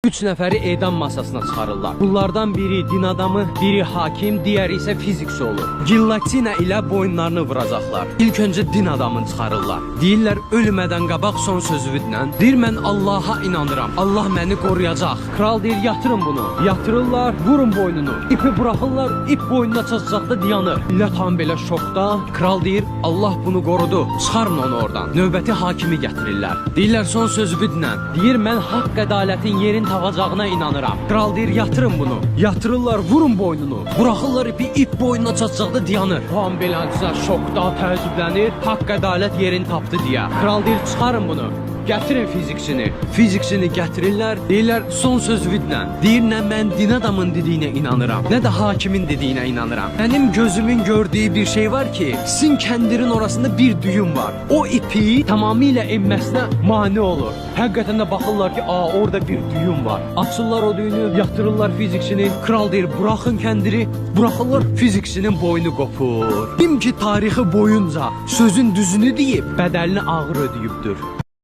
Üç nəfəri edam masasına çıxarırlar. Bunlardan biri din adamı, biri hakim, digəri isə fizikçi olur. Gillatina ilə boyunlarını vuracaqlar. İlk öncə din adamını çıxarırlar. Deyirlər ölmədən qabaq son sözü dinlə. Deyir mən Allaha inanıram. Allah məni qoruyacaq. Kral deyir yatırın bunu. Yatırırlar, vurun boynunu. İpi buraxırlar, ip boynuna çatacaqda dayanır. Millət ham belə şokda. Kral deyir Allah bunu qorudu. Çıxarın onu oradan. Növbəti hakimi gətirirlər. Deyirlər son sözü dinlə. Deyir mən haqq ədalətin yerin tapacağına inanıram. Kral deyir yatırın bunu. Yatırırlar, vurun boynunu. Buraxırlar ipi, ip boynuna çatacaqda dayanır. Ham beləncə şokda təəccüblənir. Haqq ədalət yerini tapdı deyə. Kral deyir çıxarın bunu. Gətirin fizikçini. Fizikçini gətirirlər, deyirlər son söz vidlə. Deyir nə mən din adamın dediyinə inanıram, nə də hakimin dediyinə inanıram. Mənim gözümün gördüyü bir şey var ki, sizin kəndirin orasında bir düyüm var. O ipi tamamilə enməsinə mane olur. Həqiqətən də baxırlar ki, a orada bir düyüm var. Açırlar o düyünü, yatırırlar fizikçini. Kral deyir, buraxın kəndiri. Buraxırlar, fizikçinin boynu qopur. Kim ki tarixi boyunca sözün düzünü deyib, bədəlini ağır ödəyibdir.